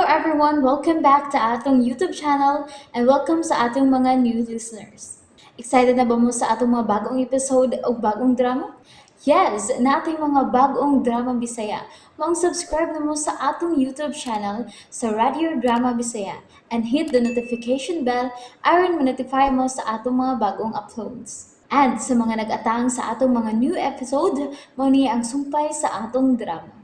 everyone! Welcome back to atong YouTube channel and welcome sa atong mga new listeners. Excited na ba mo sa atong mga bagong episode o bagong drama? Yes, nating mga bagong drama Bisaya. Maong subscribe na mo sa atong YouTube channel sa Radio Drama Bisaya and hit the notification bell aron ma-notify mo sa atong mga bagong uploads. And sa mga nag-atang sa atong mga new episode, mao ni ang sumpay sa atong drama.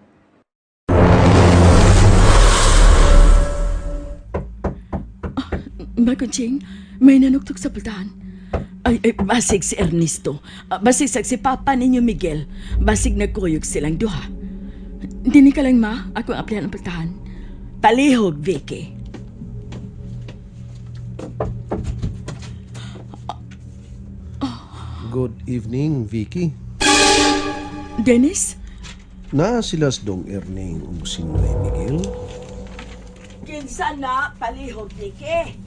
Makunching, may nanuktok sa pultahan. Ay, ay, basig si Ernesto. Ah, basig sa si Papa ninyo Miguel. Basig nagkuyog silang duha. Dini ka lang, ma. Ako ang aplihan ang pultahan. Palihog, Vicky. Good evening, Vicky. Dennis? Na sila sa Dong Erning ug si Noy Miguel. Kinsa na, palihog, Vicky.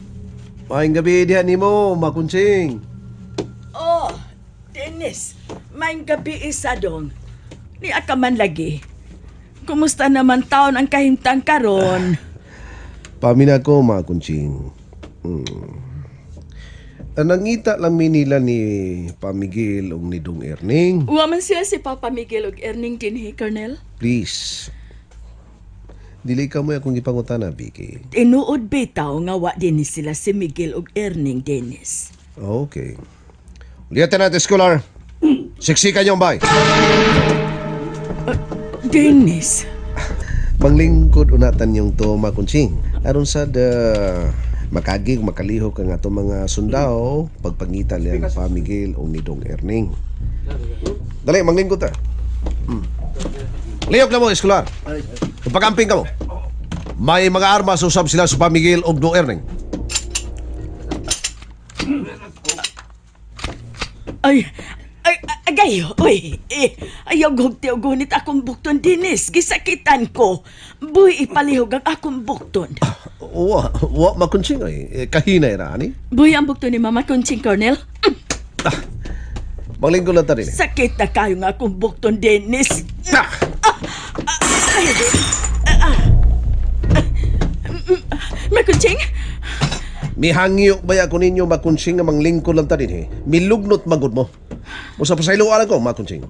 Maayong gabi diha nimo, makunching. Oh, Dennis. May gabi isa dong. Ni ka man lagi. Kumusta naman taon ang kahimtang karon? Pamina ko, makunching. Nangita lang mi nila ni Pamigil ug ni Dong Erning. Wa man siya si Papa Miguel og Erning dinhi, Colonel. Please. Dili ka mo akong gipangutana, Vicky. Tinuod bitaw nga wa din ni sila si Miguel og Erning, Dennis. Okay. Ulitin natin, scholar. Siksikan niyo ang bay. Dennis, Manglingkod unatan yung to, makunching. Aron sa the makagig makalihok ang ato mga sundao pagpangita nila ni Pamigil o ni Dong Erning. Dali, manglingkod ta. Lihok na mo, eskolar. Pagamping ka mo. May mga armas usab sila sa Pamigil o Dong Erning. Ay, ay, agay, uy, eh, ayaw gugti og gunit akong bukton, Dennis. Gisakitan ko. Buhi ipalihog ang akong bukton. Wa, wa makunching ay. Eh, kahinay ra ani. Buhi ang bukton ni Mama Conching, Colonel. Manglingkod lang ta rin. Sakit na kayo nga akong bukton, Dennis. Ah! Ay, ah, ah. Makunching, Mihangyo ba ko ninyo makunching nga manglingkod lang ta din eh. Milugnot magud mo. Musa pasayloan ko makunching.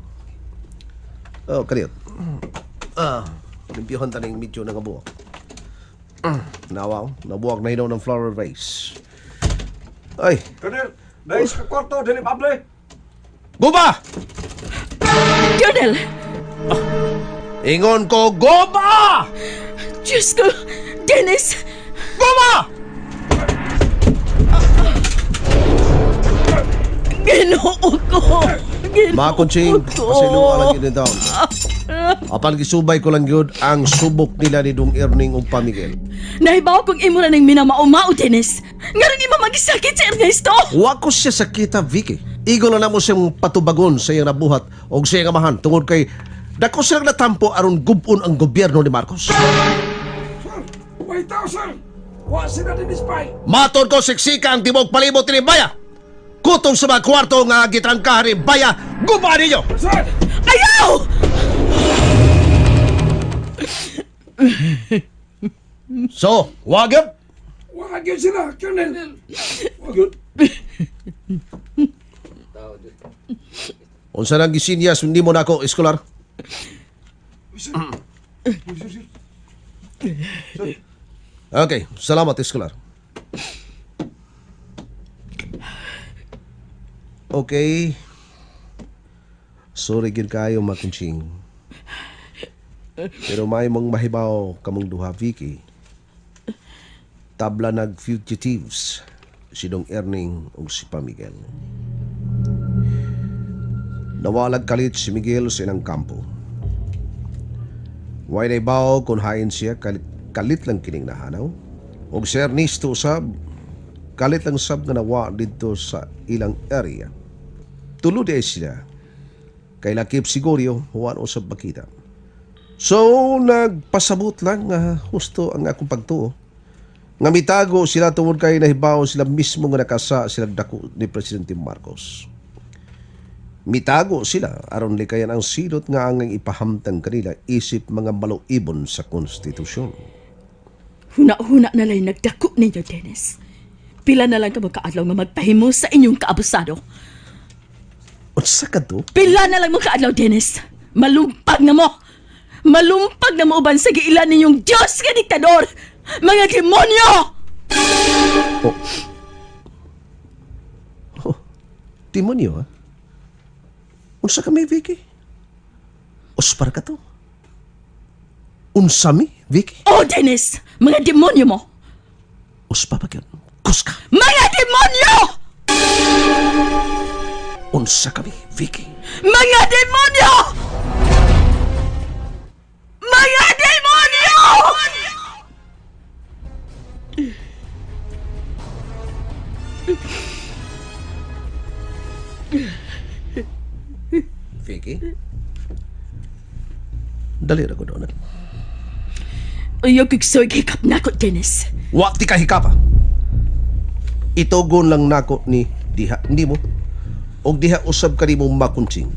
Oh, kaniyot. Ah, limpyohan ta ning medyo nga buwak. Nawaw, nabuwak na hinaw ng flower vase. Ay, Colonel, nais ka kwarto, dili pable. guba! Colonel, Ingon ko, guba! Diyos ko, Dennis, Guba! Ginoo ko. Ginoo Makunching, ko. pasayloan lang yun taon. Apan gisubay ko lang yun ang subok nila ni Dong Erning ug Pamigel. Nahibaw kong imo na ng minamaumao, Dennis. Ngarong imo magisakit si Ernesto. Wa ko siya sakita, Vicky. Igo na namo siyang patubagon sa iyang nabuhat o sa iyang amahan tungod kay dako silang natampo aron gubon ang gobyerno ni Marcos. Sir, wait out, sir. Wa sila din spy. Matod ko siksika ang tibok palibot ni Baya. Kutob sa mga kwarto nga gitrangkahan ni Baya, guba ninyo! Sir, Ayaw! So, wag yun. wa gyud sila, Colonel. Wa gyud. Unsa nang gisinyas hindi mo nako eskolar? Sir, sir, sir. Okay, salamat eskolar. Okay. Sorry gyud kayo makunching. Pero may mong mahibaw kamong duha Vicky. Tabla nag fugitives si Dong Erning ug si Pamigel. Nawalag kalit si Miguel sa ilang kampo. Way na kung hain siya kalit, kalit lang kining nahanaw. Og si Ernesto usab kalit lang sab nga nawa didto sa ilang area. Tulo di ay sila. Kay lakip siguryo, huwan usab makita. So, nagpasabot lang nga husto ang akong pagtuo. Nga mitago sila tungod kay nahibaw sila mismo nga nakasa sila dako ni Presidente Marcos. Mitago sila aron likayan ang silot nga ang ipahamtang kanila isip mga maluibon sa konstitusyon. Huna-huna na lang nagdako ninyo, Dennis. Pila na lang ka magkaadlaw nga magpahimo sa inyong kaabusado. Unsa ka to? Pila na lang mo kaadlaw, Dennis. Malumpag na mo. Malumpag na mo uban sa giilan ninyong Diyos nga diktador. Mga demonyo! Oh. Oh, demonyo, ha? Unsa ka may, Vicky? Uspar ka to? Unsa mi, Vicky? Oh, Dennis! Mga demonyo mo! Uspa pa gyud. Kus ka. Mga demonyo! Unsa ka mi, Vicky? Mga demonyo! Mga demonyo! Vicky? Dali ra ko doon. Ayaw kong hikap na ko, Dennis. Wa ti ka hikapa. Itugon lang nako ni diha nimo. Og diha usab ka nimo makuntsing.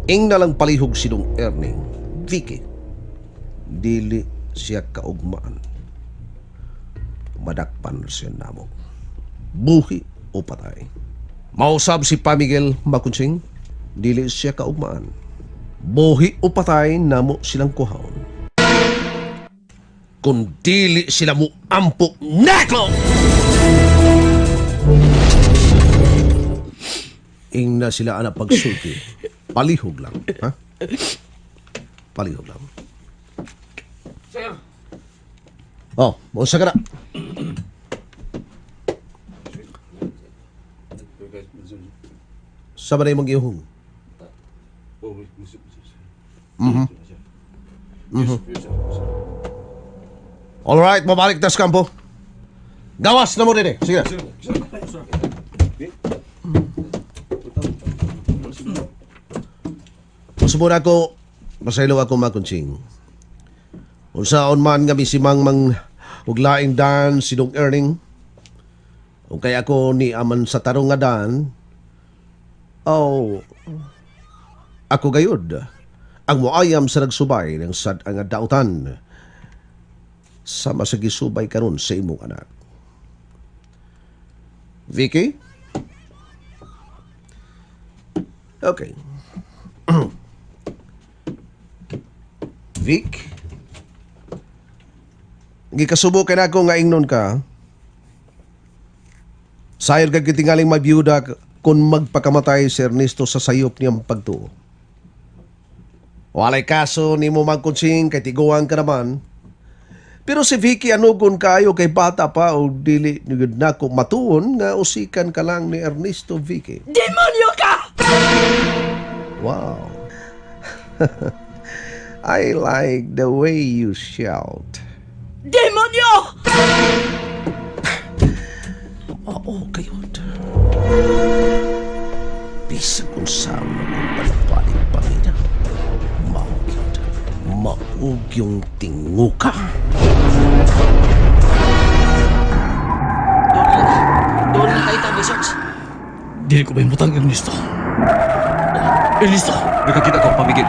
Ing na lang palihog si Dong Erning. Vicky. Dili siya kaugmaan. Madakpan siya namo. Buhi o patay. Mausab si Pamigel makuntsing. Dili siya kaugmaan. Buhi o patay namo silang kuhaon. Kung dili sila mo ampo nako! Ing na sila ana pagsulti. Palihog lang, ha? Palihog lang. Sir! Oh, unsa ka na? Sa ba na imong gihong? All right, mabalik tas kampo. Gawas na mo din eh. Sige. Masubod ako, masaylo ako makuntsing. Unsaon man nga misimang mang ug laing dan si Dong Erning. O kaya ako ni aman sa tarong nga dan. Oh, ako gayud ang moayam sa nagsubay ng sad ang dautan sama sa gisubay karon sa imong anak. Vicky? Okay. Vic? Gikasubo kay nako nga ingnon ka. Sayod kag kitingaling mabiyuda kung magpakamatay si Ernesto sa sayop niyang pagtuo. Walay kaso nimo magkutsing kay tiguan ka naman. Pero si Vicky anugon kayo kay bata pa o dili gyud nako matuon nga usikan ka lang ni Ernesto Vicky. Demonyo ka! Wow. I like the way you shout. Demonyo! Oo, kayo. Bisag unsa mo kung balik pamilya. Maog yun. Maog yung tinguka. Doon na tayo tabi, Sarge. Dili ko ba yung butang, Ernesto? Ernesto! Nakakita ko pamigil.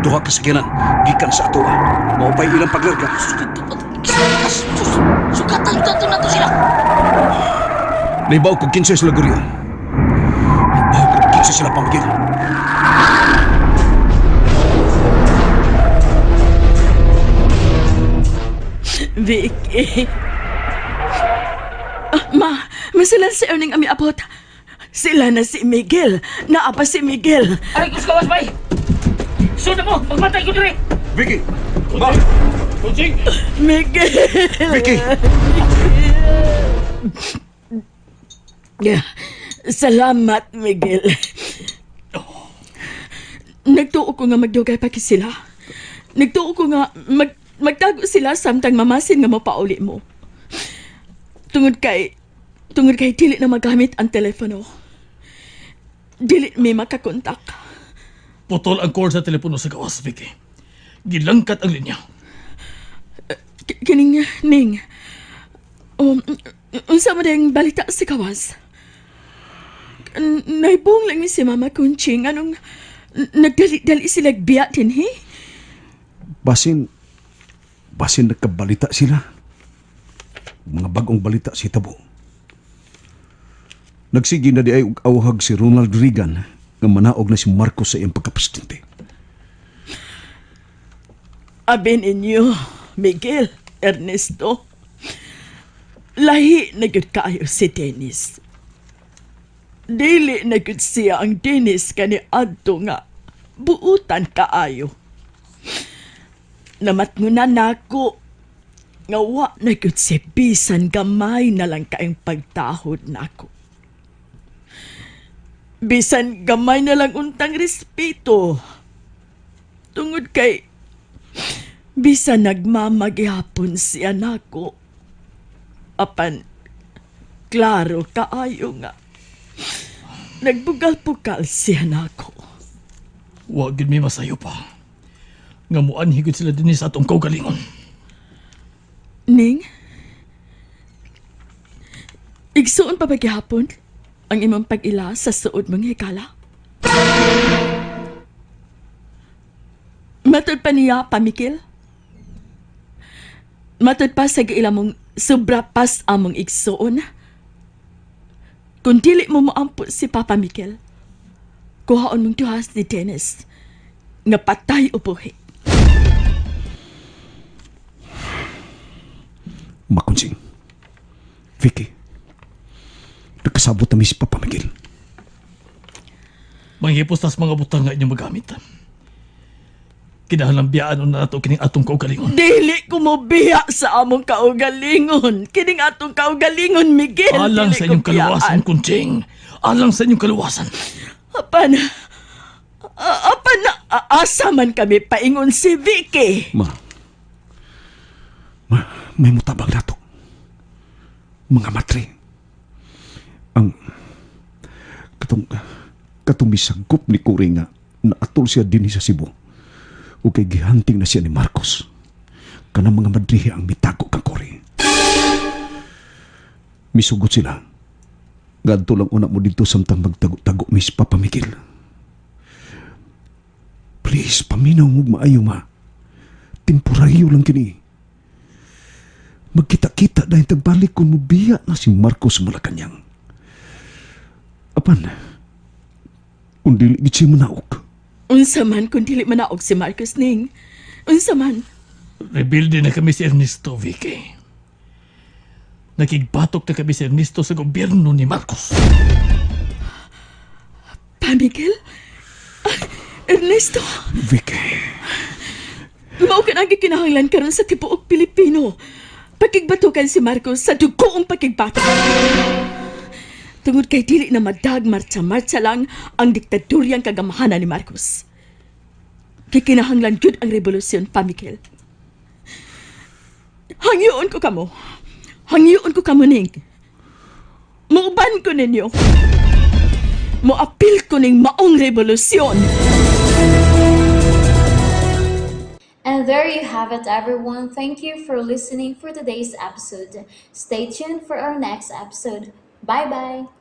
Duha ka sakyanan gikan sa atoa. Mao pa'y ilang paglarga. Sukatan to na to sila. Naibaw ko kinsa sila guryo. Naibaw ko kinsa sila pamigil. Vicky. Ah, ma, masila si Erning ami abot. Sila na si Miguel. Naa pa si Miguel. Aray, kus kawas, bay! Suda mo! Magmatay ko dire! Vicky! Ma! Kutsing! Miguel! Vicky! Yeah. Salamat, Miguel. Nagtuo ko nga magdugay pa sila. Nagtuo ko nga magtago sila samtang mamasin nga mapauli mo. Tungod kay dili na magamit ang telepono. Dili mi makakontak. Putol ang cord sa telepono sa gawas, Vicky. Gilangkat ang linya. Kining ning. Unsa mo ding balita si Kawas? Naibong lang ni si Mama Kunching anong nagdali-dali sila biya din he? Basin nagkabalita sila. Mga bagong balita sa hitabo. Nagsige na diay og awhag si Ronald Reagan nga manaog na si Marcos sa iyang pagkapresidente. Abi ninyo, Miguel, Ernesto. Lahi na gyud kaayo si Dennis. Dili na gyud siya ang Dennis kani adto nga buutan kaayo. Namatngunan nako nga wa na gyud siya bisan gamay na lang kaayong pagtahod nako. Bisan gamay na lang untang respeto. Tungod kay bisan nagmamagihapon siya nako. Apan, klaro kaayo nga. Nagbugal-bukal siya nako. Wa gid mi masayo pa. Nga muanhi gud sila dinhi sa atong kaugalingon. Ning? Igsuon pa ba gihapon ang imong pag-ila sa suod mong hikala? Matod pa niya, pamikil? Matod pa sa giila mong sobra pas among igsuon? Kung dili mo moampo si Papa Mikil, kuhaon mong duhas ni Dennis nga patay o buhi. Makonsing. Vicky. Nakasabot na mi si Papa Miguel. Manghipos tas mga butang nga inyong magamit. Kinahanglan biyaan na nato kining atong kaugalingon. Dili ko mobiya sa among kaugalingon. Kining atong kaugalingon, Miguel. Alang Dili sa ko inyong kaluwasan, biyaan. Kunching. Alang sa inyong kaluwasan. Apan, apan na aasa man kami paingon si Vicky. Ma. Ma, may mutabang nato. Mga matre. Ang katong katong misagop ni Cory nga naatol siya dinhi sa Cebu. O kay gihanting na siya ni Marcos. Kanang mga madrihi ang mitago kang Cory. Misugot sila. Gadto lang una mo dito samtang magtago-tago, Miss Papa Miguel. Please, paminaw mo maayo ma. Temporaryo lang kini. Magkita-kita dahil tagbalik kung mubiya na si Marcos Malacanang. Apan, kung dili gid siya manaog. Unsa man kung dili manaog si Marcos ning. Unsa man. Rebelde na kami si Ernesto, Vicky. Nakigbatok na kami si Ernesto sa gobyerno ni Marcos. Pa, Miguel? Ah, Ernesto, Vicky, mao ka ang gikinahanglan karon sa tibuok Pilipino. Pakigbatukan si Marcos sa dugoong pakigbatok. Tungod kay dili na madag martsa-martsa lang ang diktaduryang kagamahanan ni Marcos. Kikinahanglan gyud ang revolusyon pa, Miguel. Hangyoon ko kamo. Hangyoon ko kamo ning. Muuban ko ninyo. Moapil ko ning maong revolusyon. And there you have it, everyone. Thank you for listening for today's episode. Stay tuned for our next episode. Bye bye.